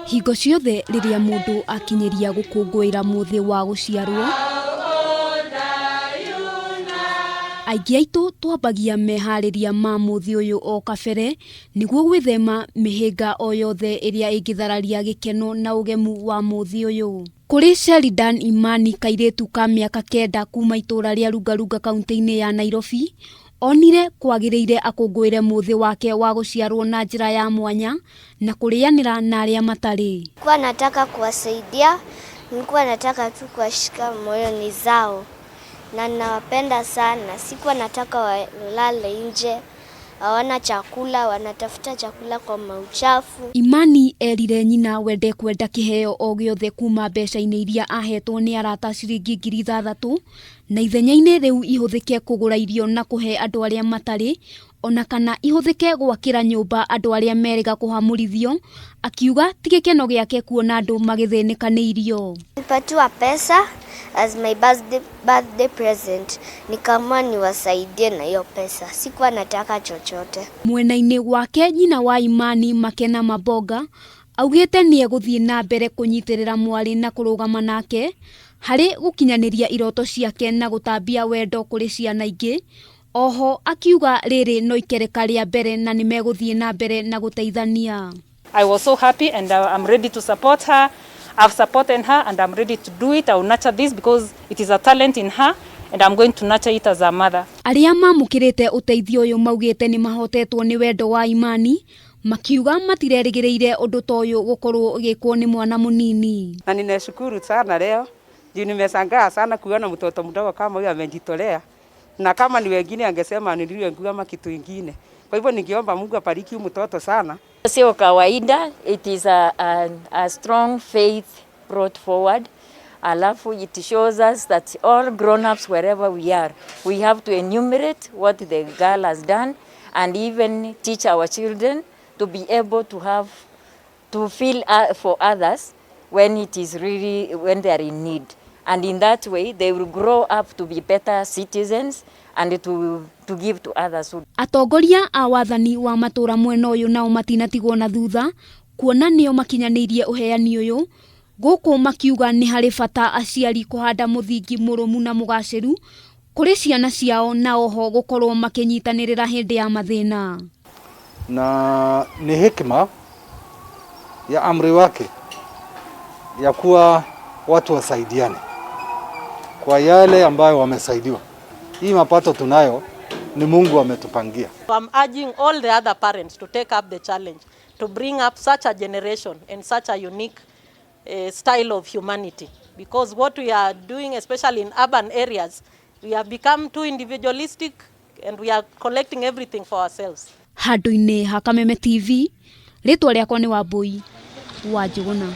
Hingo ciothe rĩrĩa mũndũ akinyĩria gũkũngũĩra mũthĩ wa gũciarwo, aingĩ aitũ twambagia meharĩria ma mũthĩ ũyũ o kabere nĩguo gwĩthema mĩhĩnga o yothe ĩrĩa ĩngĩthararia gĩkeno na ũgemu wa mũthĩ ũyũ. Kũrĩ Sheridan Imani kairĩtu ka mĩaka 9 kuma itũra rĩa Lungalunga kaunti-inĩ ya Nairobi, onire kwagĩrĩire akũngũĩre mũthĩ wake wa gũciarwo na njĩra ya mwanya na kũrĩanĩra na arĩa matarĩ. Nilikuwa nataka kuwasaidia, nilikuwa nataka tu kuwashika moyoni zao na nawapenda sana. Sikuwa nataka walale nje, hawana chakula, wanatafuta chakula kwa mauchafu. Imani erire nyina we ndekwenda kĩheo o gĩothe kuma mbeca-inĩ iria ahetwo nĩ arata ciringi 6,000 na ithenya-inĩ rĩu ihũthĩke kũgũra irio na kũhe andũ arĩa matarĩ ona kana ihũthĩke gwakĩra nyũmba andũ arĩa merĩga kũhamũrithio, akiuga ti gĩkeno gĩake kuona andũ magĩthĩnĩka nĩ irio. Nilipatiwa pesa as my birthday present, nikaamua niwasaidie na hiyo pesa. Sikuwa nataka chochote. Mwena-inĩ wake nyina wa Imani Makena Mabonga augĩte nĩ egũthiĩ na mbere kũnyitĩrĩra mwarĩ na kũrũgama nake harĩ gũkinyanĩria iroto ciake na gũtambia wendo kũrĩ ciana ingĩ. Oho akiuga rĩrĩ no ikereka rĩa mbere na nĩ megũthiĩ na mbere na gũteithania. I was so happy and I'm ready to support her. I've supported her and I'm ready to do it. I will nurture this because it is a talent in her and I'm going to nurture it as a mother. Arĩa mamũkĩrĩte ũteithio ũyũ maugĩte nĩ mahotetwo nĩ wendo wa Imani, makiuga matirerĩgĩrĩire ũndũ ta ũyũ gũkorwo ũgĩkwo nĩ mwana mũnini. Na ninashukuru sana leo juu nimeshangaa sana kuona mtoto mdogo kama huyu amejitolea, na kama ni wengine angesema anunuliwe nguo ama kitu ingine. Kwa hivyo ningeomba Mungu abariki huyu mtoto sana. Sio kawaida, it is a strong faith brought forward. Alafu it shows us that all grown-ups wherever we are, we have to enumerate what the girl has done and even teach our children to be able to have to feel for others when it is really when they are in need. And in that way they will grow up to be better citizens and to give to others. Atongoria a wathani wa matũra mwena ũyũ nao matinatigwo na thutha kuona nĩo makinyanĩirie ũheani ũyũ gũkũ makiuga nĩ harĩ bata aciari kũhanda mũthingi mũrũmu na mũgacĩru kũrĩ ciana ciao na oho gũkorwo makĩnyitanĩrĩra hĩndĩ ya mathĩna. Na ni hekima ya amri wake ya kuwa watu wasaidiane kwa yale ambayo wamesaidiwa. Hii mapato tunayo ni Mungu ametupangia. I'm urging all the other parents to take up the challenge to bring up such a generation and such a unique style of humanity, because what we are doing, especially in urban areas, we have become too individualistic and we are collecting everything for ourselves. Handũ-inĩ ha Kameme TV, rĩtwa rĩakwa nĩ Wambui wa Njũgũna.